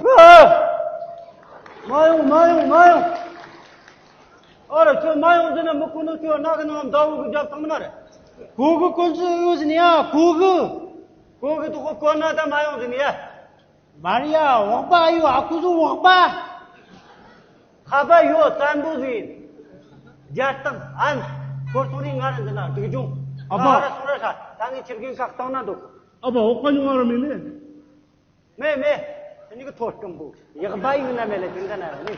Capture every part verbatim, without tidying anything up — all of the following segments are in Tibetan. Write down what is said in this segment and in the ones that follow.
མ་ཡོང་། མ་ཡོང་། མ་ཡོང་། ཨ་ར། ཁྱོད་མ་ཡོང་ཟེར་ན་མི་གོ་ནོ། ཁྱོད་ནག་གི་ནང་མདའ་འུ་གི་རྒྱབ་བཏང་ནི་མ་རེད། གོ་གི། གོ་ཚོད་ཡོད་ཟིན་ཡ། གོ་གི། གོ་གི་དུ་ཁོ་གོ་ན་ད་མ་ཡོང་ཟིན་ཡ། མ་རེད་ཡ། འོག་པ་ཡོད། ཨ་ཁུ་ཚོ་འོག་པ། ཁ་པ་ཡོད། བཙན་པོ་ཟིན། རྒྱལ་སྟག་ཨན། ཁོར་སོང་ནི་ང་ར་འདི་ན་སྡུག་སྦྱོང་། ཨ་ཕ། ང་ར་སོང་ར་ཤ། ད་ངས་ཁྱེར་གིན་ཁ་བཏང་ན་འདུག་ཨ་ཕ། འོག་པ་ཉུང་བ་ར་མིན་ནི། མེད་མེད། དེ་ནི་གི་ཐོ་སྐམ་པོ་ཡག་པ་ཡིན་ན་མེད་ལ་དེ་འདྲ་ན་ར་ནི།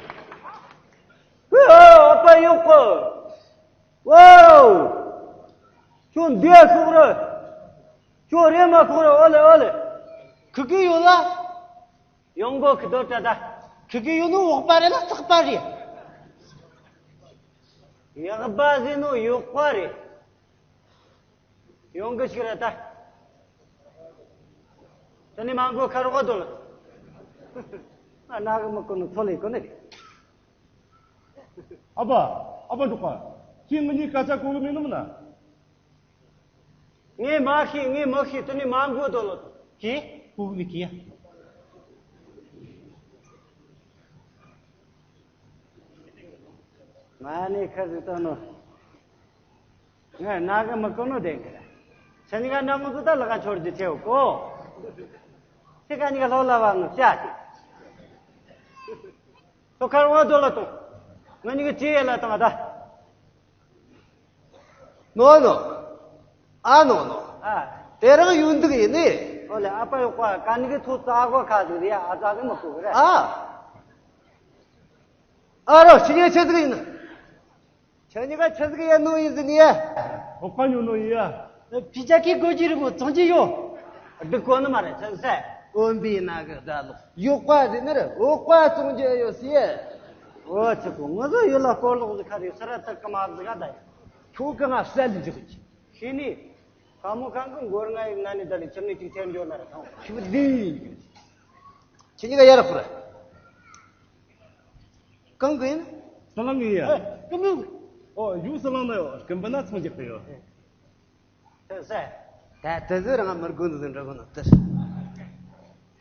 ཨོ། ཨ་ཕ་ཡོད་གོ། ཝའོ། ཁྱོད་འདི་ཡ་ཤོག་ར། ཁྱོད་རེ་མ་ཤོག་ར། ཨོ་ལེ། ཨོ་ལེ། ཁུ་གི་ཡོད་ལ། ཡོང་གོ་ཁི་དོ་ཏྲ་ད། ཁི་གི་ཡོད་ནོ་འོག་པ་རེད་ལ་ལྕགས་པ་རེད། ཡག་པ་ཟེར་ནོ་ཡོག་པ་རེད། ཡོང་གི་ཞིག་རེད་ད། ད་ནི་མང་གོ་ཁ་རོག་དོ་ལ། ཨ་ན་གི་མི་གོ་ནོ་ཐོ་ལེ་གོ་ནི་རེད། ཨ་ཕ། ཨ་ཕ་འབྲོག་པ། ཁྱེད་ང་གཉིས་སྐད་ཆ་གོ་གི་མིན་ནམ་ན། ངས་མ་ཤེས། ངས་མ་ཤེས། དེ་ནས་མ་འགོ་དོ་ལོ། ཀྱེ། ཕུག་ནི་ཀྱེ། མ་ནི་ཁ་ཟིག་ཏོ་ནོ། ང་ན་གི་མི་གོ་ནོ་དེ་གི། ཁྱེད་གཉིས་ཀ་འདྲ་མོ་ཟིག་ད་ལ་ཁ་འཆོར་རྒྱུ་ཆེ་བོ་གོ། ཁྱེད་ཀ་གཉིས་ཀ་ལོ་ལ་བ་ངོ་བྱ་ཞིག་ཐོ་ཁར་འོ་དོ་ལ་ཏོ། ང་གཉིས་ཀ་ཅི་ཡེ་ལ་བཏང་ད། ནོ་ནོ། ཨ་ནོ་ནོ། ཨ། དེ་རང་ཡུན་འདུག་ཡིན་ནི། ཨོ་ལེ། ཨ་ཕ་ཡོ་ཀ་ག་ནི་གི་ཐུ་ཙ་གོ་ཁ་ཟིག་རེད། ཨ་ཙ་གི་མི་ཁུ་གི་རེད། ཨ། ཨ་རོ། ཁྱེད་གཉིས་ཆི་ཟིག་ཡིན། ཁྱེད་གཉིས་ཀ་ཆི་ཟིག་ཡིན་ནོ་ཡིན་ཟིན་ཡ། ཨོ་ཀ་ཉོ་ནོ་ཡིན་ཡ། ཕི་ཅ་ཀི་གོ་ཅི་རི་མོ་ཙོང་ཅི་ཡོ། སྡུག་གོ་ནི་མ་རེད་ཆི་ཟེ། ཨོན་པི་ན་གི་ཟླ་ལོ་ཡོ་ཀ་ཟིན་ནི་རེད། ཨོ་ཀ་ཙོང་ཅི་ཡོ་ཟེ། ཨོ་ཆི་གོ་ང་ཚོ་ཡོད་ལ་སྐོར་ལོག་ཟིག་ཁ་རེ་ས་ར་ཏག་གི་མ་ཟིག་ག་ད་ཡ། ཁྱོད་གང་ང་བསད་ལ་འཇོག་གི། ཤེས་ནི། ཁ་མོ་གང་གི་མགོར་ང་ཡི་ང་ནི་ད་ལི་ཁྱིམ་ནི་གཅིག་ཐེར་འཇོག་ན་ར་ཐང་། ཁྱོད་འདི་ཡིན་རྒྱུ། ཁྱེད་གཉིས་ཀ་ཡར་ལ་ཁུར། གང་གི་ཡིན། ས་ལམ་གི་ཡ། ཨེ། ཀུན་ནུ། ཨོ་ཡུ་ས་ལམ་ན་ཡོ། ཀུན་པ་ན་ཚོང་རྒྱག་གི་ཡོ། ཨེ། ས། ད་དེ་ཚོ་རང་མི་དགོས་འདུག་འདྲ་གོ་ནོ་དེར།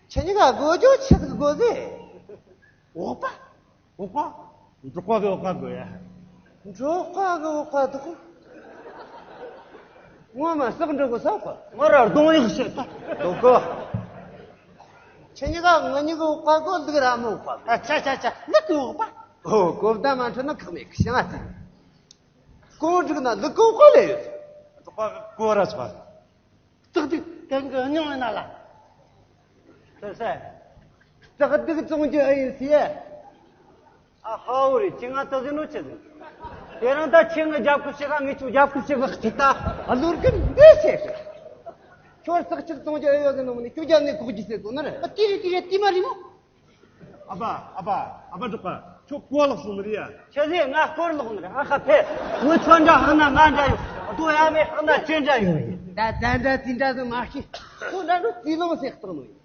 ཁྱེད་གཉིས་ཀ་སྒོ་ཇོ་ཆི་ཟིག་དགོས་ཟེ། འོག་པ། འོག་པ། འབྲོག་པ་གི་འོག་པ་དགོས་ཡ། འབྲོག་པ་གི་འོག་པ་འདུག་གོ། ངོ་མ་ཟག་འགྲོ་གི་ཟག་གོ། ང་ར་གདོང་ཡག་བཤད་ད། འདུག་གོ། ཁྱེད་གཉིས་ཀ་ང་གཉིས་གི་འོག་པ་གོ། ལུག་ར་མི་འོག་པ་གོ། ཨ་ཆ་ཆ་ཆ། ལུག་གི་འོག་པ། ཨོ་གོ་བརྡ་མ་འཕྲོད་ན་ཁག་མེད་གི་ཤེས་ང་ཚོས། གོང་འགྲིག་ན་ལུག་གི་འོག་པ་ལས་ཡོད། འབྲོག་པ་གི་གོ་ར་ཆོག་པ། སྟག་སྡིག་གང་གི་སྙིང་ལ་ན་ལ། ཟེར་ཟེར། སྟག་སྡིག་བཙོང་རྒྱུ་ཨེ་ཡིན་ཟེར། ཨ་ཧའོ་རེད། ཁྱེད་ང་ལྟ་ཟིན་ནོ་ཆི་ཟིན། དེ་རིང་ད་ཁྱེད་ང་རྒྱབ་ཁུ་ཞིག་ག་ངས་ཁྱོད་རྒྱབ་ཁུ་ཞིག་ག་ཅི་ད། ཨ་ལུར་གི་འདི་བྱས་ཤིག་ཁྱོད་སྟག་ཕྱུར་བཙོང་རྒྱུ་ཨེ་ཡོད་ཟིན་ནོ་མིན་ནི་ཁྱོད་རྒྱབ་ནས་ཁོག་རྒྱུ་ཟེར་དོ་ནི་རེད། ཨ་དེ་རེད་དེ་རེད། དེ་མ་རེད་མོ། ཨ་ཕ། ཨ་ཕ། ཨ་ཕ་འབྲོག་པ། ཁྱོད་གོ་ལོག་སོང་ནི་རེད་ཡ། ཁྱེད་ཟེ་ང་སྐོར་ལོག་ནི་རེད། ཨ་ཁ་ཕེ། ངོ་ཆོ་འདྲ་ཧང་ན་ང་འདྲ་ཡོད། ཨ་དོ་ཡ་མེ་ཧང་ན་ཁྱེད་འདྲ་ཡོད། ད་ད་འདྲ་དེ་འདྲ་ཟིག་མ་ཤེས། ཁོ་འདྲ་འགྲོ་རྩིས་ལོང་ཟེ་གཏོང་ནོ་ཡིན།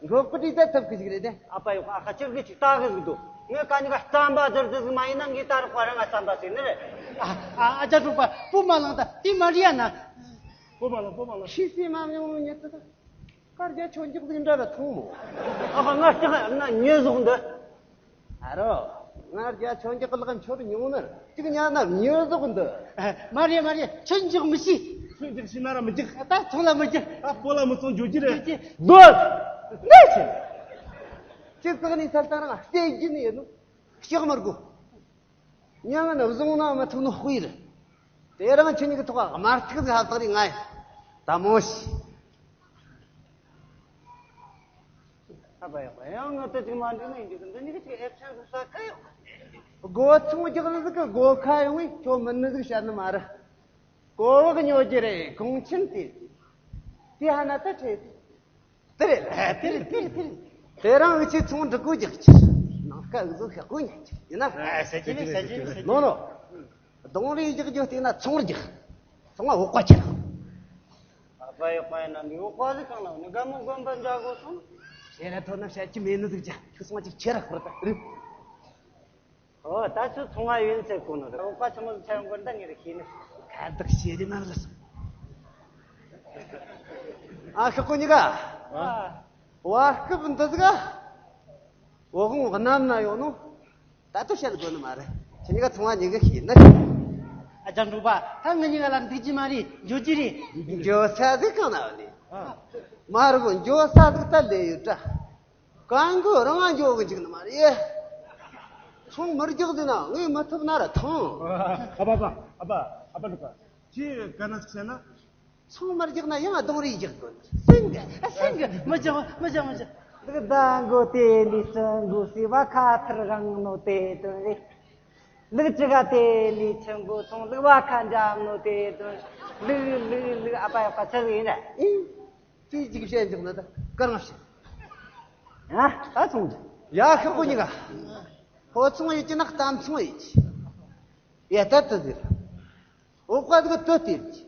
འགོག་པ་དེ་ད་ཐབས་ཀི་ཞིག་རེད་དེ། ཨ་ཕ་ཡོ་ཨ་ཁ་ཅིག་གི་ཅིག་ལྟ་གི་ཟིག་འདུག་ངས་ཀ་ཉི་ག་རྩམ་པ་ཟེར་ཟེར་ཟིག་མ་ཡིན་ན་ངས་ད་རུ་ཁོ་རང་ང་རྩམ་པ་ཟེར་ནི་རེད། ཨ་ཨ་ཨ་ཅག་འབྲོག་པ་སྤུ་མ་ལངས་ད་དེ་མ་རེད་ཡ་ན། སྤུ་མ་ལངས། སྤུ་མ་ལངས། ཤི་སི་མ་མྱོང་ཉེ་ཚུ་ད། དཀར་རྒྱ་ཆོས་འཇོག་ཟིག་འདྲ་ར་ཐུང་མོ། ཨ་ཁ་ང་ལྕགས་ན་ཉེ་ཟོག་འདི། ཨ་རོ། ང་རྒྱ་ཆོས་འཇོག་ལག་མཆོར་ཉུང་ནར་གཅིག་ཉ་ན་ཉེ་ཟོག་འདི། མ་རེད་མ་རེད། ཆོས་འཇོག་མི་ཤེས། ཆོས་འཇོག་ཤེས་ན་ར་མི་འཇོག་ད་ཚོང་ལ་མི་འཇོག་ད་སྤོ་ལ་མི་ཚོང་འཇོག་གི་རེད། འཇོག་གི། སྡོད། འདི་ཆེ། ཁྱེད་ཚོ་ནི་ཚལ་ཏང་རང་ལྟས་ཀྱི་ནི་ཡིན་ནོ། ལྕགས་མར་གོ། མྱ་ངན་བཟུང་ན་མི་ཐུབ་ནོ་དཔེ་རེད། དེ་རིང་ཁྱེད་གཉིས་ཀྱི་ཐོག་དམར་ཐིག་ཟིག་ཧ་བཏང་རེ་ང་ཡིན། ད་མོ་ཤི། ཨ་ཕ་ཡག་པ་ཡང་ང་ལྟ་ཅིག་མ་འགྲིག་ན་ཡིན་རྒྱུ་འདི་གཉིས་ཀྱི་ཅིག་ཨེབ་སེན་སུ་ས་ཁ་ཡོད། སྒོ་ཚང་རྒྱག་ནི་ཟིག་གི་སྒོ་ཁ་ཡོང་བས་ཁྱོད་མིན་ནི་ཟིག་བཤད་ནི་མ་རེད། གོ་བག་ཉོ་རྒྱུ་རེད། གོང་ཆེན་དེ། དེ་ཧ་ན་ད་ཁྲེ། དེ་རེད། དེ་རེད། དེ་རེད། དེ་རེད། དེ་རང་ཨུ་ཆེ་ཚོང་འགྲིག་གོ་རྒྱག་ཕྱིར། ནང་ཁ་ཨུ་ཚོ་ཤག་གོ་ཉན་ཕྱིར་ཡིན་ན། ཟ་རྒྱུ་མེད། ཟ་རྒྱུ་མེད། ཟ་རྒྱུ་མེད། ནོ་ནོ། གདོང་རིས་རྒྱག་རྒྱུ་བལྟས་ན་ཚོང་རྒྱག་ཚོང་བ་འོག་པ་ཁྱེར། ཨ་ཕ་ཡག་པ་ཡིན་ན་འདི་འོག་པ་ཟིག་གང་ལ་འོ་ནི་དགའ་མོ་དགོན་པ་འདྲ་གོ་སོང་། ཞེ་ལ་ཐོ་ན་བཤད་རྒྱུ་མེད་ནི་ཟིག་ཅག་ཁྱོད་སོང་ཅིག་ཁྱེར་ར་ཁོར་ད་རེད། ཨོ་ད་ཚོད་ཚོང་བ་ཡོད་ཚེ་གོ་ནོ་རེད། འོག་པ་ཆི་མོ་ཟིག་ཆ་ཡོང་གོ་ནི་ད་ངས་རེ་ཤེས་ནི། ཁ་བདག་ཤེས་རེ་མ་ལ་སོང་། ཨ་ཤོག་གོ་གཉིས་ཀ་ཨ། བར་སྐབས་འདི་ཟིག་ག་འོ་ཧོང་གནམ་ན་ཡོད་ནོ། ད་ལྟ་བཤད་དགོས་ནི་མ་རེད། ཁྱེད་གཉིས་ཀ་ཚོང་བ་གཉིས་ཀ་ཤེས་ན། ཨ་ཅག་འབྲུག་པ། ད་ང་གཉིས་ཀ་ལ་འདུག་རྒྱུ་མ་རེད། འགྱོ་རྒྱུ་རེད། འགྱོ་ས་ཟིག་གང་ན་ཡོད་ནི། མ་རེད་གོ། འགྱོ་ས་ཟིག་ད་ལས་ཡོད་དྲ། གང་གི་རང་ང་འགྱོ་གི་འཇུག་ནི་མ་རེད། ཚོང་མི་རྒྱག་ཟིན་ན་ངས་མི་ཐུབ་ན་ར་ཐང་། ཨ་ཕ་ཨ་ཕ་ཨ་ཕ་ཨ་ཕ་འབྲུག་པ། ཁྱེད་ག་ན་ཟིག་ཟེར་ན། ཚོང་མ་རྒྱག་ན་ཡང་གདོང་རིས་རྒྱག་དགོས། སེང་གེ། ཨ། སེང་གེ། མི་རྒྱག་མི་རྒྱག་མི་རྒྱག་ལུག་ཟླ་མགོ་དེ་ལས་སུ་མགོ་སེ་བ་ཁ་ཐུར་རང་ནོ་དེ་དོན་རེད། ལུག་ཅི་ག་དེ་ལས་ཆུ་མགོ་ཚོང་ལུག་བ་ཁ་འཇམ་ནོ་དེ་དོན། ལུག་ལུག་ལུག་ཨ་ཕ་ཡག་པ་ཚར་ཡིན་ན། ཨིན། ཅི་ཅིག་བཤད་འཇོག་ན་ད་གར་ང་བཤད། ཨ། ད་ཚོང་ཅི། ཡ་ཤོག་གོ་གཉིས་ཀ། ཕོ་ཚོང་ཡིན་གྱི་ན་གཏམ་ཚོང་ཡིན་གྱི། ཡ་ད་ད་ཟེར། འོ་ཁ་དུ་གི་དུ་སྟེར་གྱི།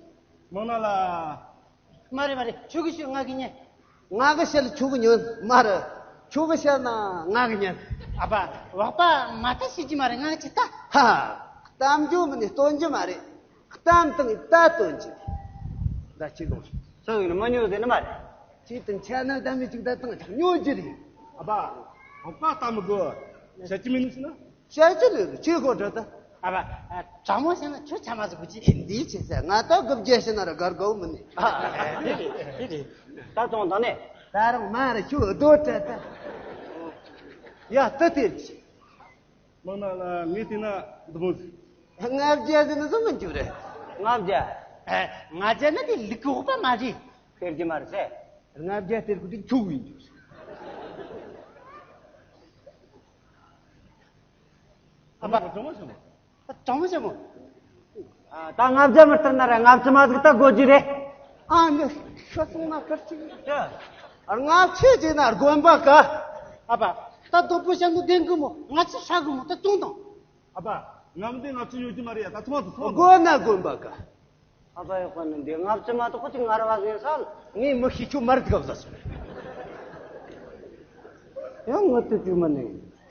མང་ན་ལ། མ་རེད་མ་རེད། ཁྱོད་ཀྱིས་ཤོད། ང་གིས་ཉན། ང་གིས་བཤད་ལ་ཁྱོད་ཀྱིས་ཉོན། མ་རེད། ཁྱོད་ཀྱིས་བཤད་ན་ང་གིས་ཉན། ཨ་ཕ། འོག་པ་མ་ལྟ་ཤེས་ཀྱི་མ་རེད། ང་ཅི་ལྟ། ཧ། གཏམ་རྒྱུད་མི་ནི་སྟོན་རྒྱུ་མ་རེད། གཏམ་དང་ལྟ་སྟོན་གྱི། ད་ཅི་དགོངས། ཚོད་ཡིན་ན་མ་ཉོ་ཟེར་ནི་མ་རེད། ཅི་དང་ཆ་ན་ད་མི་གཅིག་ད་དང་ཆ་ཉོ་རྒྱུ་རེད། ཨ་ཕ། འོག་པ་ལྟ་མི་དགོས། བཤད་ཀྱི་མིན་ཟེར་ན། བཤད་ཀྱི་ལོས་ཆོས་གོ་འགྲོ་ད། ཨ་ཕ། དྲང་མོ་བཤད་ན་ཁྱོད་ཆ་མ་ཟིག་གོ་ཅི། འདིའི་ཆེ་ས་ང་ད་དགུ་བརྒྱ་ཞིག་ན་ར་གར་གོ་མི་ནི། ཨ། དེ་རེད་དེ་རེད། ད་ཙོང་དང་ནས། ད་རང་མ་ར་ཁྱོད་རྡོ་བྲལ་ད། ཡ་ད་དེར་ཅི། མང་ན་ལ་ངས་བལྟས་ན་འདི་མོ་ཟིག། ལྔ་བརྒྱ་ཟིག་ནི་བཟོ་མི་འཇུག་རེད། ལྔ་བརྒྱ། ཨེ། ལྔ་བརྒྱ་ནི་དེ་ལུག་གི་འོག་པ་མ་རེད། སྟེར་གྱི་མ་རེད་ཟེར། ལྔ་བརྒྱ་སྟེར་དགོས་དེ་ཁྱོད་ཡིན་རྒྱུ། ཨ་ཕ། དྲང་མོ་བཤད་མོ། དྲང་མོ་བཤད་མོ། ཨ། ད་ལྔ་བརྒྱ་མི་སྟེར་ན་ར་ལྔ་བཅུ་མ་ཟིག་ད་དགོས་རྒྱུ་རེད། ཨ་ནི་ཤ་སོང་ན་ཁར་ཅིག། ལྔ་བཅུ་ཅིག་ན་དགོན་པ་ག། ཨ་ཕ། ད་དོ་པོ་བཤད་ནོ་བདེན་གི་མོ། ལྔ་བཅུ་ཧྲ་གི་མོ། ད་ཙོང་དང་། ཨ་ཕ། ང་མི་འདི་ལྔ་བཅུ་ཡོད་ཀྱི་མ་རེད་ཡ། ད་ཚོང་དུ་ཚོང་དུ། དགོན་ན་དགོན་པ་ག། ཨ་ཕ་ཡག་པ་ནི་འདི་ལྔ་བཅུ་མ་གཏོགས་ཁོ་ཅིག་ངར་བ་ཟིན་སལ། ངས་མི་ཤེས། ཁྱོད་མར་དགབ་ཟ་སོང་། ཡང་ངུ་ཏུ་ཅུ་མ་ནི།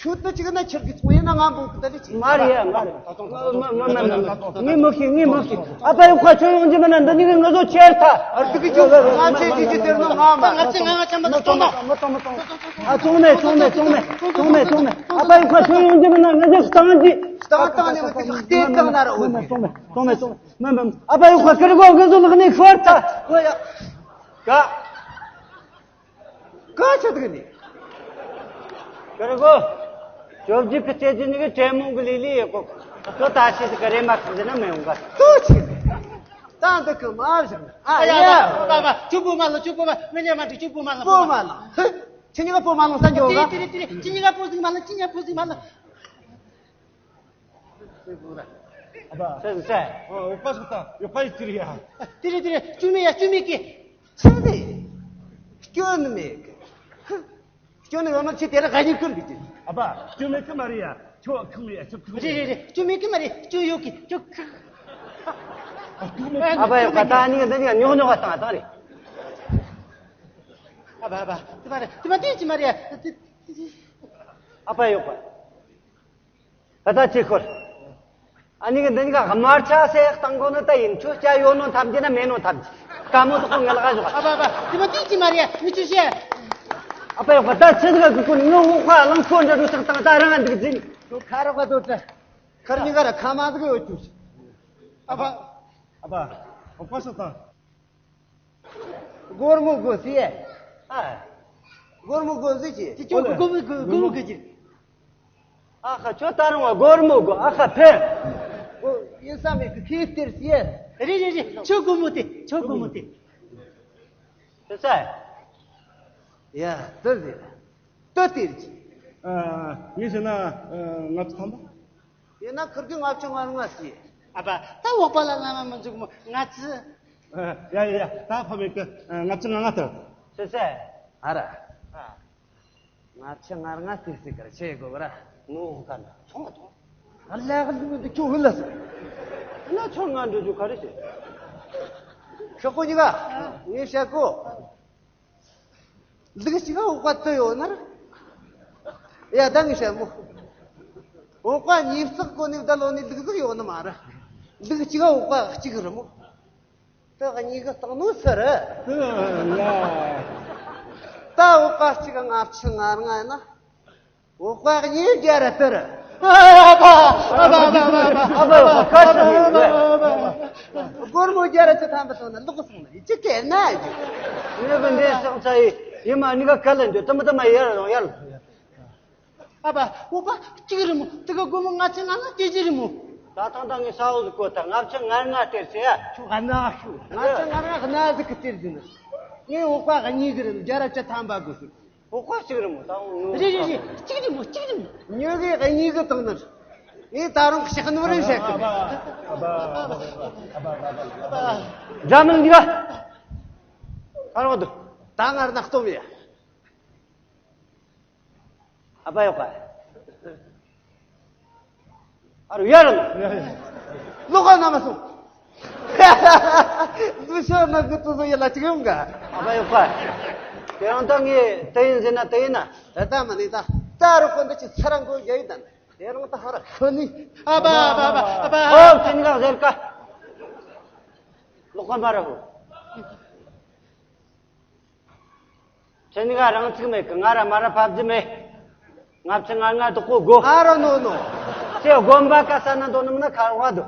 ཁྱོད་ཏུ་ཅིག་ན་ཁྱེར་གི་ཚོང་ཡིན་ན་ང་འབོད་གི་ད་ལི་ཅིག། མ་རེད་ཡ་མ་རེད། མ་མ་མ་མ། ངས་མི་ཤེས། ངས་མི་ཤེས། ཨ་ཕ་ཡག་པ་ཁྱོད་ཡོང་རྒྱུ་མིན་ན་འདི་ནི་ངུ་བཟོ་ཆེར་ཐལ། ཨར་ཏུ་གི་ཁྱོད་ང་ཆེ་ཅིག་ཅིག་དེར་ན་ང་མ། ང་ཚེ་ང་ང་ཆམ་པ་ན་ཙོང་དང་། མ་ཙོང་མ་ཙོང་མ། ཨ། ཙོང་མེད་ཙོང་མེད་ཙོང་མེད་ཙོང་མེད་ཙོང་མེད། ཨ་ཕ་ཡག་པ་ཁྱོད་ཡོང་རྒྱུ་མིན་ན་ངུ་བཟོ་སྟངས་ཀྱི། སྟངས་སྟངས་ནས་མི་ཚེ་ལྟས་གང་ན་ར་འོ། ཙོང་མེད་ཙོང་མེད་ཙོང་མེད། མ་མ། ཨ་ཕ་ཡག་པ་ཀི་རི་གོ་གི་བཟོ་ལག་ནས་ཤོར་ཐལ། ཨོ་ཡ། ག། ག་ཆ་དག་ནི། ཀི་རི་གོ། བཅོ་བརྒྱད་ཀྱི་སྐྱེ་རྒྱུ་ནི་གི་གྲོས་མོལ་གི་ལི་ལི་ཡེ་གོ། ཁོ་ད་ཤི་དི་ཀ་རེ་མ་ཁ་ཟེར་ན་མི་ཡོང་ག། ཏོ་ཆི་ནི། ད་འདི་ཀི་མ་བཞག་ནི། ཨ་ཡ། པ་པ། ཁྱོད་པོ་མ་ལ། ཁྱོད་པོ་མ། ང་ཉལ་མ་འགྲིག། ཁྱོད་པོ་མ་ལ། པོ་མ་ལ། ཧི། ཁྱེད་གཉིས་ཀ་པོ་མ་ལ་ས་འཇོག་ག། ཏི་རི་ཏི་རི། ཁྱེད་གཉིས་ཀ་པོ་ཟིག་མ་ལ། ཁྱེད་གཉིས་ཀ་པོ་ཟིག་མ་ལ། ཨ་ཕ། ཟེར་ཟེར། ཨོ། ཨོ་པ་ཟིག་ད། ཡོ་པ་ཡི་ཅི་རི་ཡ། ཏི་རི་ཏི་རི། སྐྱུ་མེ་ཡ། སྐྱུ་མེ་ཀི། ཆི་རེད། སྐྱོན་མེད་གི། སྐྱོན་ཡོད་ན་ཁྱེད་དེ་ར་ག་ཉིན་ཀུན་གི་ཅི། ཨ་ཕ། སྐྱོན་མེད་གི་མ་རེད་ཡ། ཁྱོད་ཁང་མེད་ཡ། ཁྱོད་ཁང་མེད། རེད་རེད་རེད། སྐྱོན་མེད་གི་མ་རེད། སྐྱོན་ཡོད་གི། ཁྱོད་ཁ། ཨ་ཕ་ཡག་པ་ད་ནི་འདི་ནི་ཉོག་ཉོག་བཏང་བཏང་རེད། ཨ་ཕ་ཨ་ཕ། དེ་མ་རེད། དེ་མ་དེ་ཅི་མ་རེད། ཨ་ཕ་ཡག་པ། ད་ལྟ་ཅི་ཁོར། ཨ་ནི་གི་འདི་ག་དམར་ཆ་སེ་བཏང་གོ་ནི་ད་ཡིན། ཁྱོད་ཅ་ཡོད་ནོ་ཐམས་ཅད་ན་མེད་ནོ་ཐམས་ཅད། དཀའ་མོ་དུ་ཁོ་ངལ་ག་ཞོག། ཨ་ཕ་ཨ་ཕ། དེ་མ་དེ་ཅི་མ་རེད། མི་ཆུ་ཤེས། ཨ་ཕ་ཡག་པ་ད་ཚེ་ག་གི་ཀུན་ངོ་འོག་པ་ལང་ཁོ་འདྲ་རུ་ཚག་བཏང་ད་རང་འདུག་འཛིན། ཁྱོད་ཁ་རོག་ག་དོ་ཏྲ། ཁར་ཉིན་ག་ར་ཁ་མ་ཟིག་ཡོད་ཁྱོད། ཨ་ཕ། ཨ་ཕ། ཨོ་པ་སོ་ད། སྒོར་མོ་དགོས་ཟེར། ཨ། སྒོར་མོ་དགོས་ཟེར་གྱི། ཅི་ཅོ་གོ་མི་གོ་གོ་མི་གོ་གྱི། ཨ་ཁ་ཁྱོད་ད་རུང་བ་སྒོར་མོ་དགོས། ཨ་ཁ་ཕེ། ཨོ་ཡིན་ས་མེད་གི། ཁྱེད་སྟེར་ཟེར། རེད་རེད་རེད། ཅོ་གོ་མོ་དེ། ཅོ་གོ་མོ་དེ། དེ་ས། ཡ་དེ་ཟེར། དེ་སྟེར་གྱི། ཨ། ངས་བྱས་ན་ལྔ་བཅུ་ཐམ་པ། ཡིན་ན་ཁུར་གི་ལྔ་བཅུ་ང་ལྔ་ཟེར། ཨ་ཕ། ད་འོག་པ་ལ་ལ་མ་མི་འཇུག་མོ། ང་ཚི། ཡ་ཡ་ཡ། ད་ཕ་མེད་གི། ལྔ་བཅུ་ང་ལྔ་སྟེར། ཟེར་ཟེར། ཨ་ར། ཨ། ལྔ་བཅུ་ང་ལྔ་སྟེར་ཟེར་གར་ཆེ་གོ་ག་ར། ངོ་ག་ན་ཚོང་ང་ཐོང་། ཨ་ལ་ག་ལུ་འདི་ཁྱོད་ཧུ་ལ་ཟེར། ན་ཚོང་ང་འགྲོ་རྒྱུ་ག་རེ་ཟེར། ཤོག་གོ་གཉིས་ཀ། ངས་བཤད་གོ། ལུག་གཅིག་ག་འོག་པ་དུ་ཡོད་ན་ར། ཡ་ད་ངས་བཤད་མོ། འོག་པ་ཉིས་བརྩེགས་གོ་ནི་བདལ་ལོ་ནི་ལུག་ཟིག་ཡོད་ནི་མ་ར། ལུག་གཅིག་ག་འོག་པ་གཅིག་རེད་མོ། དེ་གཉིས་ཀ་བཏང་ནོ་ཟེར། ད་འོག་པ་གཅིག་ག་ལྔ་བཅུ་ང་ལྔ་ཡིན་ན། འོ་དཔའ་གཉིས་རྒྱ་ར་ཏི་ར། ཨ་ཕ་ཨ་ཕ་ཨ་ཕ་ཨ་ཕ་ཨ་ཕ་ཨ་ཕ་ཨ་ཕ། སྒོར་མོ་རྒྱ་ར་ཅི་ཐམ་པ་སོང་ན་ལོག་སོང་ན་ཡི་ཅི་སྐད་ན་ཡི། ངས་བུ་འདྲེ་ཤོག་ཚ་ཡི་ཡི་མ་ནི་ག་ག་ལ་འདོད་དུ་མི་དུ་མ་ཡར་རོང་ཡར། ཨ་ཕ་འོ་ཕ་གཅིག་རི་མོ་དི་ག་སྒོར་མོ་ལྔ་ཆ་ང་ལ་སྐད་ཅི་རི་མོ། ད་ཐང་ད་ངས་ས་འོག་གི་གོ་ད་ལྔ་ཆ་ང་ལྔ་སྟེར་ཟེར་ཡ། ཁྱོད་ང་ན་ཁྱོད་ལྔ་ཆ་ང་ལྔ་ང་ཟིག་གི་སྟེར་རྒྱུ་ནི། ངས་འོ་དཔའ་གཉིས་གི་རི་མོ་རྒྱ་ར་ཅི་ཐམ་པ་དགོས་སུ། ཧོ་ཁ་གཅིག་རི་མོ་ད་འོང་ངོ་། རེད་རེད་རེད། གཅིག་རི་མོ་གཅིག་རི་མོ། ཉོ་གི་གཉིས་གི་དང་ནི། ངས་ད་རུང་ཕྱག་ནོར་རེ་བྱེད་གི། འདྲ་མིན་འདི་ག་ཨ་རོག་དུ། ད་ངར་ནག་སྟོབས་ཡ། ཨ་ཕ་ཡོད་ག་ཨ་རུ་ཡར་ལ། ལོག་ག་ན་མ་སོང་། འདུ་ཤོག་ན་གི་ཏུ་སོ་ཡ་ལ་ཅིག་ཡོང་ག་ཨ་ཕ་ཡོད་ག་དེ་རང་ད་ངས་དེ་ཡིན་ཟེར་ན་དེ་ཡིན་ན། ད་ད་མ་ནི་ད་ད་རུ་ཁོ་འདི་ཅི་ཚ་ར་མགོ་རྒྱ་ཡི་ད་དེ་རང་ད་ཧ་ར་ཁོ་ནི། ཨ་ཕ་ཨ་ཕ་ཨ་ཕ་ཨ་ཕ། ཨོ་ཁྱེད་གཉིས་ཀ་ཟེར་ག་ལོག་ག་མ་ར་ཧོ། ཁྱེད་གཉིས་ཀ་རང་ཚུགས་མེད་གི། ང་ར་མ་ར་ཕབ་རྒྱུ་མེད། ལྔ་བཅུ་ང་ལྔ་དོག་པོ་དགོ་ཨ་རོ་ནོ་ནོ། ཁྱེད་དགོན་པ་ག་ས་ན་འདོན་ནམ་ན་ཁ་བ་དོ།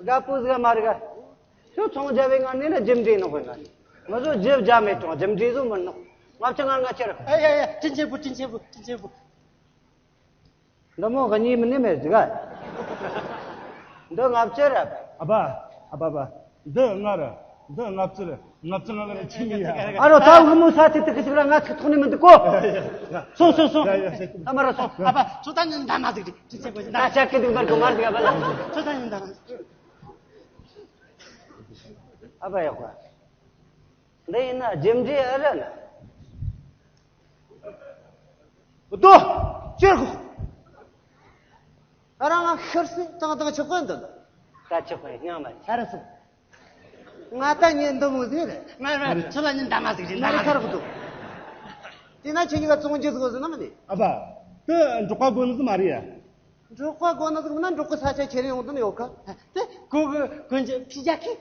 དགའ་པོ་ཟིག་མ་རེད་ག་ཁྱོད་ཚོང་རྒྱབ་པའི་ངང་ནས་ན་རྒྱུ་འབྲས་ནོ་གི་ང་ནི། ང་ཚོ་རྒྱུ་བརྒྱ་མེད་ཀྲོང་རྒྱུ་འབྲས་བཟོ་མི་ནོ། ལྔ་བཅུ་ང་ལྔ་ཁྱེར། ཨ་ཡ་ཡ་དྲིན་ཆེན་པོ་དྲིན་ཆེན་པོ་དྲིན་ཆེན་པོ། འདི་མོ་ག་གཉིས་མི་ནི་མེད་ཟིག་ག་འདི་ལྔ་བཅུ་ར། ཨ་ཕ། ཨ་ཕ་ཕ། འདི་ལྔ་ར། འདི་ལྔ་བཅུ་ར། ལྔ་བཅུ་ང་ལྔ་ར་ཆི་མི་ཡ། ཨ་རོ་ད་འུ་མོ་ས་ཚི་ཏི་ཁི་ཞིག་ར་ང་ཚི་ཐོག་ནི་མི་འདུག་གོ་སོང་སོང་སོང་། ད་མ་ར་སོང་། ཨ་ཕ་ཚོ་ད་ཉིན་ད་མ་ཟིག་རེད་ཅི་ཆེ་གོ་ཞིག་ད་ཆ་ཀི་འདུག་མར་གོ་མར་ཟིག་ཨ་ཕ་ལ། ཚོ་ད་ཉིན་ད་མ་ཟིག་ཨ་ཕ་ཡག་པ། འདི་ཡིན་ན་རྒྱུ་འབྲས་ཨེ་རེད་ན། རྡོ། ཅེར་གོ་ཨ་རང་ང་ཤར་སེ་ཏང་ཏང་ཆོག་གོ་འདི། ད་ཆོག་གོ་སྙིང་མ་ཆ་ར་སོང་། ང་ད་ཉན་འདི་མོ་ཟེར། མ་མ་ཚོ་ལ་ཉིན་ད་མ་ཟིག་རེད་ན་ད་མ་ཁར་གོ་འདུག་དེ་ན་ཁྱེད་གཉིས་ཀ་བཙོང་རྒྱུ་ཟིག་ཟེར་ན་མ་ནི། ཨ་ཕ། དེ་འབྲོག་པ་དགོན་ཟིག་མ་རེད་ཡ། འབྲོག་པ་དགོན་ཟིག་མིན་ན་འབྲོག་གི་ས་ཆ་ཁྱེར་ཡོང་དོན་ཡོད་ག་དེ་གོ་གི་དགོན་གྱི་ཕི་རྒྱ་ཁི།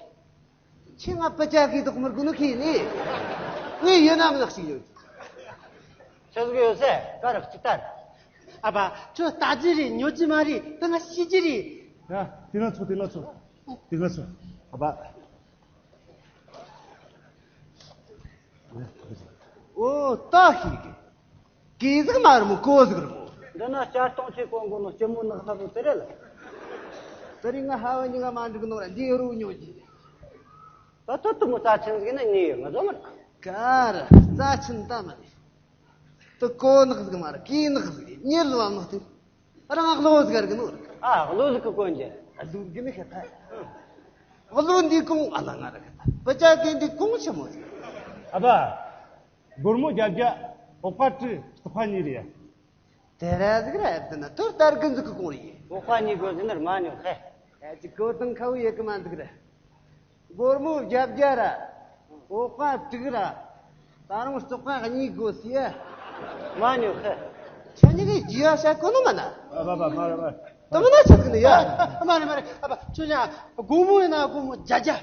ཁྱེད་ང་པ་ཅག་གིས་དོགས་མི་དགོས་ནོ་ཁྱེད་ནི། ངས་ཡིན་ནམ་ལགས་ཤིག་ཡོད། ཆི་ཟིག་ཡོད་སེ་ཀ་རག་ཅིག་ལྟར། ཨ་ཕ་ཁྱོད་ལྟ་རྒྱུ་རེད་ཉོ་རྒྱུ་མ་རེད་དེ་ང་ཤེས་རྒྱུ་རེད། ཡ་དེ་ན་ཚོ་དེ་ན་ཚོ། དེ་ན་ཚོ། ཨ་ཕ། ཨོ་ད་ཤེས་གི་གི་ཟིག་མ་རེད་མོ་གོ་ཟིག་རེད་མོ། འདི་ན་བསྐྱར་གཏོང་ཆེད་གོ་མགོ་ནོ་སྐྱི་མོ་ནག་ཐབ་དེ་རེད་ལ། དེ་རིང་ང་ཧ་བ་ཉིན་ག་མ་འགྲིག་ནོ་ར་འདི་རུ་ཉོ་རྒྱུ། ད་ད་དུ་མོ་རྩ་ཆེན་ཟིག་ན་ཉེ་ཡོད་ང་ཚོ་མར། ག་ར་རྩ་ཆེན་ད་མ་རེད། དུ་གོ་ནག་ཟིག་མ་རེད་གི་ནག་ཟིག་རེད་ཉེ་ལོ་བ་ནག་དུ། རང་བློ་ཟིག་ར་གི་ནོ་རེད། ཨ་བློ་ཟིག་གི་གོན་རྒྱུ། བློ་གི་ནི་ཤ་ཐ། བློ་འདི་གོང་ཨ་ལ་ང་ར་གི་ཐ་བུ་ཅག་གི་འདི་གོང་ཆེ་མོ་ཟིག་ཨ་ཕ། སྒོར་མོ་བརྒྱད་བརྒྱ། འོག་པ་དྲུག་རྩི་ཕ་གཉིས་རེད། དེ་ར་ཟིག་ར་ཨེ་བསྡད་ན་དོར་དར་གི་འཛུག་གི་གོང་རེད། འོག་པ་གཉིས་དགོས་ཟིན་ནར་མ་ཉོ་ཧེ། ཨེ་ཅི་གོ་དང་ཁ་བུ་ཡེ་གི་མ་འདུག་ར། སྒོར་མོ་བརྒྱད་བརྒྱ་ར། འོག་པ་དྲུག་ར། ད་རུང་བཙོག་པ་གཉིས་དགོས་སི་ཡ། མ་ཉོ་ཧེ། ཁྱོད་གཉིས་ཀྱིས་རྒྱུ་ཡ་བྱ་གོ་ནོ་མ་ན། ཨ་ཕ་ཕ་མ་ར་མ། ད་མ་ན་ཆགས་ནི་ཡ། མ་རེད་མ་རེད་ཨ་ཕ་ཁྱོད་ཡ། སྒོར་མོ་ཡིན་ན་སྒོར་མོ་བརྒྱད་བརྒྱ།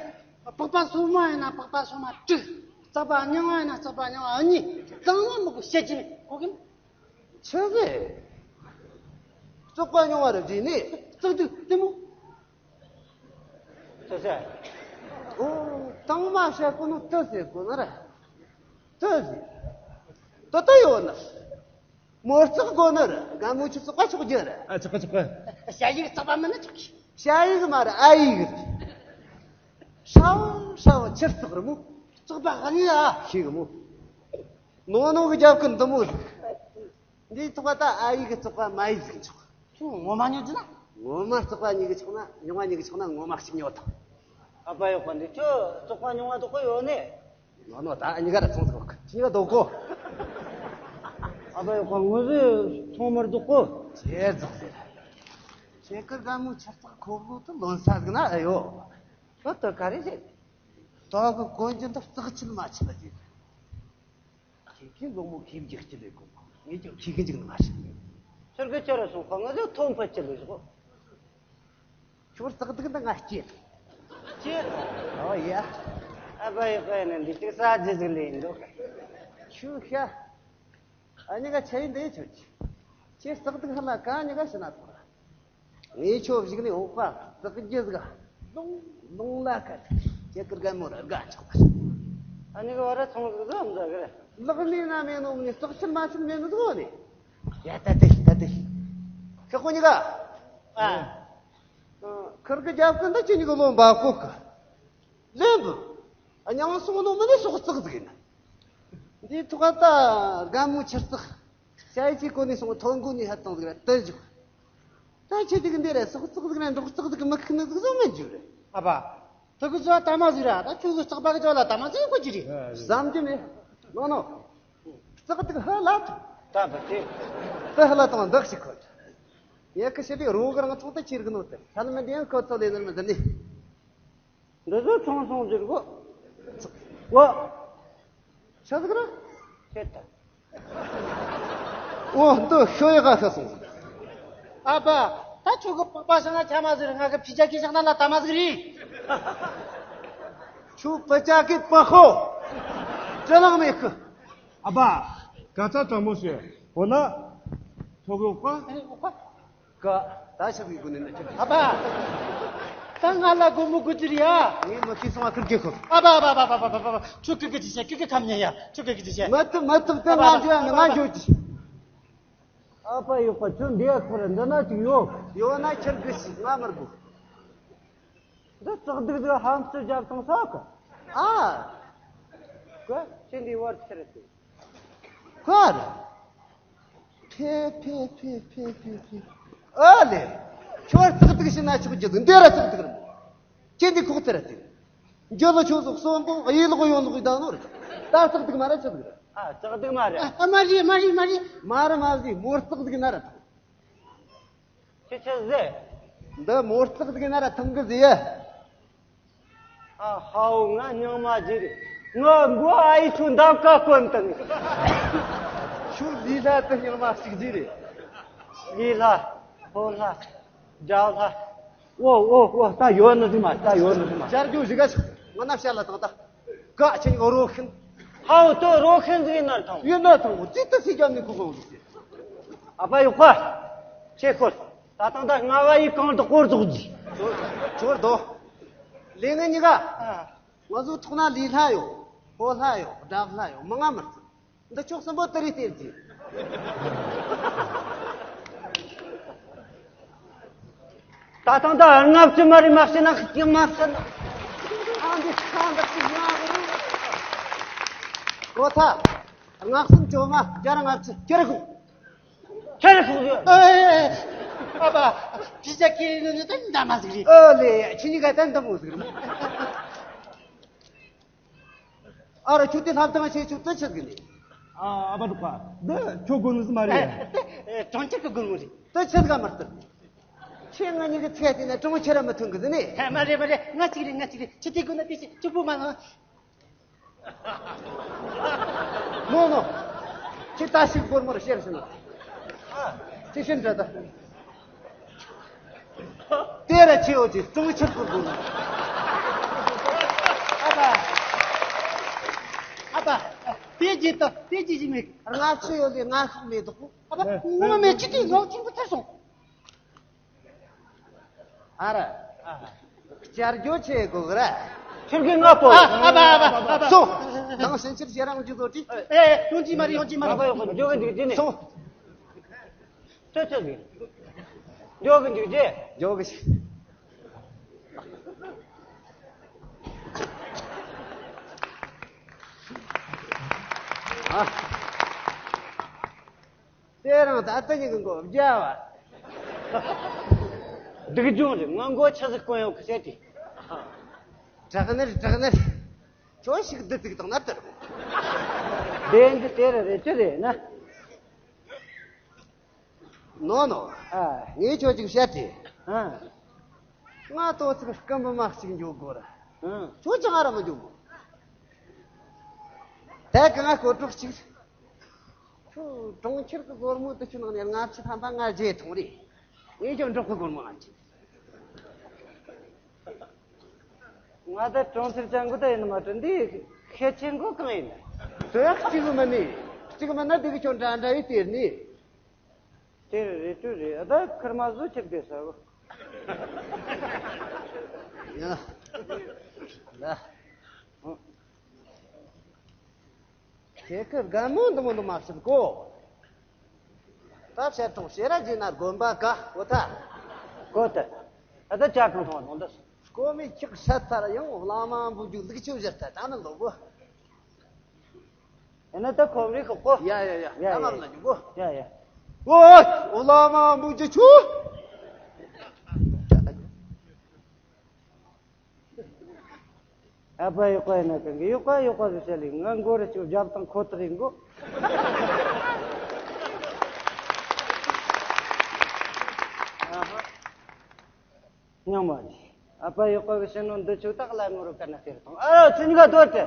པགས་པ་སོ་མ་ཡིན་ན་པགས་པ་སོ་མ་དྲུག་རྩག་པ་རྙིང་བ་ཡིན་ན་རྩག་པ་རྙིང་བ་གཉིས། གཙང་མ་མི་དགོས་བཤད་ཀྱི་མེད་གོ་གི་མེད། ཆི་ཟེར། བཙོག་པ་རྙིང་བ་རུ་བྲིས་ནས། བཙོག་དུས་ལྟད་མོ། ཆི་ཟེར། ཨོ། དང་མ་བཤད་གོ་ནོ་ཏི་ཟེར་གོ་ན་ར། ཏི་ཟེར། ཏི་ཏི་ཡོད་ན། མོ་རྩག་གོ་ན་ར་ག་མོ་ཆུ་བཙོག་པ་ཆོག་རྒྱུ་ར། ཨ་ཆོག་གི་ཆོག་གི་ཞ་ཡིག་བཙོག་པ་མིན་ན་ཆོག་གི་ཞ་ཡིག་མ་ར་ཨ་ཡིག་རེད། ཧྲ་བོ་ཧྲ་བོ་ཆུ་བཙོག་རི་མོ། བཙོག་པ་ག་ནི་ཨ། ཤེས་གི་མོ། ནོ་ནོ་གི་རྒྱབ་ཀི་འདི་མོ་ཟིག་འདིའི་ཐོག་ད་ཨ་ཡིག་གི་བཙོག་པ་མ་ཡིག་ཟིག་ཆོག་ཁྱོད་ངོ་མ་ཉོ་རྒྱུ་ན། ངོ་མ་བཙོག་པ་ཉོ་གི་ཆོག་ན་ཉོ་མ་ཉོ་གི་ཆོག་ན་ངོ་མ་གཅིག་ཉོ་དང་། ཨ་ཕ་ཡོད་པ་འདི་ཁྱོད་བཙོག་པ་ཉོ་བ་དོག་གོ་ཡོད་ནི། ནོ་ནོ་ད་ཨ་ཉི་ག་ར་ཚོང་ཟིག་ཁྱི་གཉིས་ཀ་དོག་གོ་ཨ་ཕ་ཡོད་པ་ངོ་ཟིག་ཚོང་མར་དོག་གོ་ཆེ་ཟིག་ཟེར། ཁྱེད་ཀི་དགའ་མོ་ཆར་ཚགས་ཁོ་བོ་དུ་ལོན་ས་ཟིག་ན་ཨེ་ཡོད། ཁྱོད་དུ་ག་རེ་བྱེད། དོག་གི་གོན་རྒྱུ་འདི་བརྩེགས་ཆུལ་མ་ཆུལ་ལ་བྱེད། ཁྱེད་ཀྱིས་མགོ་མོ་ཁེབས་རྒྱག་ཅི་ལས་གོ། ངས་ཀྱང་ཁེ་གི་འཇུག་ནི་མ་རེད། ཁྱོད་ཀྱི་ཁྱོད་ར་སོང་ཁོ་ང་ཚོ་ཐོན་ཕོད་ཅི་ལས་ཞོག་ཁྱོད་ཙག་ཏུག་འདི་ང་སྐྱེས། སྐྱེས། ཨོ་ཡ། ཨ་ཕ་ཡི་ཕ་ཡི་ནི་འདི་ཅིག་ས་རྒྱུ་ཟིག་ལས་འདུག་ཁྱོད་ཤ། ཨ་ནི་ག་ཆ་ཡིན་འདི་ཁྱོད་ཀྱི། ཁྱེད་ཙག་སྡིག་ཧ་ལ་ག་ཉི་ག་ཤི་ན་ཐོག་ར། ངས་ཁྱོད་གཞུག་ནས་འོག་པ་ཙག་རྒྱུ་ཟིག་ལུང་ལུང་ལ་ཁ་ཁྱེད་ཀྱི་རྒན་མོ་ར་དགའ་ཆོག་པ། ཨ་ནི་གི་བ་ར་ཚོང་ཟིག་ཟིག་འཛའ་གི་རེད། ལག་ནས་ན་མེད་ནོ་མི་ཙག་ཆུ་མ་ཆུ་མེད་ནོ་ཟིག་ནས། ཡ་ད་དེ་ད་དེ། ཁེ་ཁོ་ཉི་ག་ཨ། ཁིར་གི་རྒྱབ་ཀུན་ད་ཁྱེད་ཉི་གི་ལོ་འབའ་ཁོ་གི། ལན་བུ། ཨ་ཉང་སོང་ནོ་མི་ནི་སོག་ཙག་ཟིག་ཡིན། འདིའི་ཐོག་ད་རྒན་མོ་ཆུ་ཙག་ཞ་ཡི་ཅིག་གོ་ནས་སོང་ཐོན་གོ་ནས་ཧ་ཏང་ཟིག་ར་ཏི་འཇུག་ད་ཁྱེད་དེ་གི་འདི་རེད་སོག་ཙག་ཟིག་ར་འབྲོག་ཙག་ཟིག་མི་ཁུག་ནི་ཟིག་བཟོ་མི་འཇུག་རེད། ཨ་ཕ། ཐུག་གི་ཟོ་ལ་ད་མ་ཟིག་ར་ད་ཁྱོད་གི་ཙག་པ་གི་ཟོ་ལ་ད་མ་ཟིག་ཁོ་ཅི་རེད། བསམ་གྱི་མེད། ནོ་ནོ། ཙག་དེ་གི་ཧ་ལ་ཐུག་ད་ཕ་དེ། ད་ཧ་ལ་ཐང་འདག་ཞིག་ཁོ། ཡ་ཁི་ཤི་དེ་རོ་གི་རང་ཐོག་ད་ཁྱེར་གི་ནོ་དེ་ཧ་ལ་མི་འདི་ཡང་ཁོ་ཚོ་ལས་ནར་མི་འདི་ནི། འདི་ཚོ་ཚོང་སོང་ཟེར་གོ་ཝ། ཆ་ཟིག་ར། ཁྱེད་ད། འོ་འདི་ཤོ་ཡི་ག་ཤ་སོང་ཟིག་ཨ་ཕ། ད་ཁྱོད་ཀྱི་པགས་པ་བཞག་ན་ཆ་མ་ཟིག་རེད། ང་གི་ཕི་ཅག་གི་བཞག་ན་ལ་ད་མ་ཟིག་རེད། ཁྱོད་པི་ཅག་གི་པགས་ཁོ། ཅི་ལང་མེད་གི་ཨ་ཕ། ག་ཚ་དྲང་མོ་ཤོད། འོ་ན། ཐོག་གི་འོག་པ། ཨ་རེ་འོག་པ། ཀ་ད་ཆགས་པའི་སྒོ་ནས་ན་ཁྱོད། ཨ་ཕ། ད་ང་ལ་སྒོར་མོ་དགོས་ཀྱི་རེད་ཡ། ངས་མི་ཤེས་སོང་ང་ཁུར་གེ་ཁོ། ཨ་ཕ་ཨ་ཕ་ཨ་ཕ་ཨ་ཕ་ཨ་ཕ། ཁྱོད་ཀི་ཀི་ཅི་བྱེད། ཀི་ཀི་ཁམ་ཉན་ཡ། ཁྱོད་ཀི་ཀི་ཅི་བྱེད། མ་ཐུབ་མ་ཐུབ་ད་ང་འཇོག་ཡ་ནི་ང་འཇོག་གི། ཨ་ཕ་ཡོད་པ་ཁྱོད་འདི་ཡ་ཁོ་ར་འདི་ན་ཅིག་ཡོད། ཡོད་ན་ཁྱེར་དགོས་ཤིག་ང་མི་དགོས། འདི་ཙག་སྡིག་འདི་ཧམ་སུ་རྒྱབ་ཐང་ས་གི། ཨ། ཀོ་ཁྱེད་འདི་བར་ཁྱེར་ཏེ། ཧར། ཕེ་ཕེ་ཕེ་ཕེ་ཕེ་ཕེ། ཨ་ལེ། ཁྱོད་ཙག་སྡིག་ཤི་ན་ཆོག་རྒྱུ་འདི་ར་ཙག་སྡིག་རེད། ཁྱེད་འདི་ཁོག་ཙེ་ར་ཏེ། འཇོ་ལོ་ཆོ་ཟོག་གསོན་པོ་གཡས་ལོག་གཡོན་ལོག་གི་ད་ནོ་རེད། ད་ཙག་སྡིག་མ་ར་ཙག་སྡིག་རེད། ཨ་ཙག་སྡིག་མ་རེད། ཨ་མ་རེད་མ་རེད་མ་རེད། མ་རེད་མ་རེད་མོ་ཙག་སྡིག་ན་ར་ཐང་། ཁྱེད་ཆི་ཟེ། འདི་མོ་ཙག་སྡིག་ན་ར་ཐང་གི་ཟེ། ཨ་ཧའོ་ང་སྙིང་མ་རྗེ་རེད། ང་མགོ་ཨ་ཡི་ཆུ་འདབ་ཀ་གོན་དང་། ཆུ་ལི་ལྷ་དུ་སྙིང་མ་ཞིག་རྗེ་རེད། ལི་ལྷ། ཕོ་ལྷ། རྒྱ་ལྷ། ཨོ་ཨོ་ཨོ་ད་ཡོད་ནི་རེད་མ་ད་ཡོད་ནི་རེད་མ། ཤར་རྒྱུ་ཞིག་ག་ང་ན་ཤར་ལ་དང་ད། ཀ་ཆེན་ཨོ་རོ་ཤིན། ཧའོ་ཏོ་རོ་ཤིན་ཟིག་ན་ཐང་། ཡོད་ན་ཐང་ཅི་ཏི་སི་རྒྱ་ནི་ཁུ་ཁོང་ཟིག་ཨ་ཕ་ཡོད་ཁ། ཆེ་ཁོ། ད་དང་ད་ང་བ་ཡི་གང་དུ་སྐོར་ཚོགས་ཀྱི། ཆོར་དོ། ལས་ངན་གཉིས་ཀ་ང་ཚོ་ཐོག་ན་ལི་ལྷ་ཡོད། ཕོ་ལྷ་ཡོད། དགྲ་ལྷ་ཡོད། མི་ང་མི་རྩི། འདི་ཕྱོགས་གསུམ་པོ་དེ་རིགས་སྟེར་གྱི། ད་ཐང་ད་ལྔ་བཅུ་མ་རེད་མ་བཤད་ན་ཤི་མ་བཤད་ན། ཨ་འདི་ཁ་འདི་ཅི་ཡང་རུང་། གོ་ཐ། ལྔ་གསུམ་བཅོ་ལྔ་བརྒྱ་ར་ལྔ་བཅུ་ཁྱེར་ཁུག་ཁྱེར་ཁུག་ཡོད། ཨ་ཨ་ཨ་ཨ་ཕ། ཕི་ཅག་ཁྱེད་ནི་ད་འདྲ་མ་ཟིག་རེད། ཨ་ལེ་ཁྱེད་གཉིས་ཀ་ད་འདི་མོ་ཟིག་རེད། ཨ་ར་ཁྱོད་དེ་ལྷ་བཏང་བྱས་ཁྱོད་ལྟ་ཆད་གི་ནི། ཨ་ཨ་ཕ་འདུག་པ། འདི་ཁྱོད་དགོས་ནི་ཟི་མ་རེད། ཨ་ཨ་གྲོང་ཁྱེར་གི་དགོས་ནི་རེད། ལྟ་ཆད་ག་མ་ལྟར། ཁྱེད་ང་གཉིས་ཀྱི་ཚེ་དེ་ནས་གྲོང་ཁྱེར་ར་མི་ཐོན་གི་ཟི་ནི། ཨ་མ་རེད་མ་རེད། ང་གཅིག་རེད་ང་གཅིག་རེད། ཁྱེད་དེ་དགོས་ན་དེ་ཆེ་ཁྱོད་པོ་མ་ང་། ནོ་ནོ། ཁྱེད་ལྟ་ཞིག་སྒོར་མོར་བཤད་ཟིན་ན། ཅི་ཤེས་འདྲ་ད། དེ་ར་ཆེའོ་ཅི་གྲོང་ཁྱེར་དུ་འགྲོ། ཨ་ཕ། ཨ་ཕ། དེ་ཅི་ད་དེ་ཅི་ཅི་མེད། ང་ཚོ་ཡོད་ལས་ང་ཤོག་མེད་དོ། ཨ་ཕ་ངོ་མ་མེད་ཅི་དེ་ངོ་ཆེན་པོ་ཐར་སོང་། ཨ་ར། བསྐྱར་སྦྱོར་ཆེ་དགོས་གི་ར། ཁྱེད་ཀྱི་ང་པོ། ཨ་ཨ་ཕ་ཨ་ཕ་ཨ་ཕ། སོང་། ནང་ཕྱིན་ཕྱིར་ཞེ་རང་རྒྱུ་དོ་ཏི། ཨེ་ཡོང་ཅི་མ་རེད་ཡོང་ཅི་མ་རེད། ཨ་ཕ་ཡོང་འཇོག་གི་འདུག་ཅི་ནས། སོང་། ཅི་ཅི་ཟིག་འཇོག་གི་འདུག་ཅི། འཇོག་གི་ཞིག་ཨ། དེ་རང་ད་ལྟ་ཉིད་ཀྱི་མགོ་བརྒྱ་བ། སྡུག་སྦྱོང་རེད། ང་མགོ་ཆ་ཟིག་སྐོན་ཡོད་གི་ཟེར་ཏེ། དྲག་ནར་དྲག་ནར། ཁྱོད་ཞིག་བདུད་ཅིག་བཏང་ན་དེར། དེ་འདི་དེ་རེད་རེད་ཅི་རེད་ན། ནོ་ནོ། ཨ། ངས་ཁྱོད་ཅིག་བཤད་དེ། ཨ། ང་ཏོ་ཚིག་སྐམ་པོ་མ་གཅིག་འཇོག་དགོས་ར། ཨ། ཁྱོད་ཅང་ང་ར་མི་འཇོག་གོ། ད་གི་ང་སྐོར་གྲོགས་གཅིག་ཁྱོད་གྲོང་ཁྱེར་གི་སྒོར་མོ་དུ་ཆུ་ནང་ནས་ལྔ་བཅུ་ཐམ་པ་ང་རྗེས་ཐོང་རེད། ངས་ཀྱང་འབྲོག་གི་སྒོར་མོ་ང་རྗེས། ང་ད་གྲོང་ཁྱེར་ཅན་གོ་ད་ཡིན་མ་དྲན་འདི་ཁེ་ཆེན་གོ་གང་ཡིན། དོ་ཡག་གཅིག་མ་ནི་གཅིག་མ་ན་འདི་གི་ཁྱོད་འདྲ་འདྲ་ཡི་སྟེར་ནི། དེ་རེད་དུ་རེད། ཨ་ད་ཁར་མ་བཟོ་ཆེར་དགོས་ས་བོ། ཡ། ལ། ཁྱེད་ཀྱི་རྒན་མོ་འདི་མོ་འདི་མ་ཟེར་གོ། ད་བཤད་ཐོང་ཤེས་ར་བྱས་ན་དགོན་པ་ག་གོ་ཐལ། གོ་ཐལ། ཨ་ད་ཅག་གང་ཐོང་ཐོང་འདི། ཀོ་མི་ཁྱག་ཤ་ཚར་ཡང་བླ་མ་འབུལ་རྒྱུ་ལུག་ཆུ་བཞིར་ཐལ་ད་ནི་ལོ་གོ། ཡིན་ན་ད་ཁོམ་རི་ཁོ་གོ། ཡ་ཡ་ཡ། ཡ་ད་ཡ་མར་ལ་འཇུག་གོ། ཡ་ཡ། ཨོ་བླ་མ་འབུལ་རྒྱུ་ཆུ། ཨ་ཕ་ཡོད་པ་ཡིན་ན་གང་གི་ཡོད་པ་ཡོད་པ་ཟེར་བཤད་ལེ། ང་མགོ་རུ་ཅིག་རྒྱབ་དང་ཁོ་ཐག་ཡིན་གོ། ཨ་ཧ། ཉང་མ་ནི། ཨ་ཕ་ཡོད་པ་གི་ཤི་ནོ་འདི་ཆུ་དག་ལ་ངོ་རུ་ཀ་ན་སྟེར་དང་། ཨ་རོ་ཚིན་ག་དོར་ཏེ།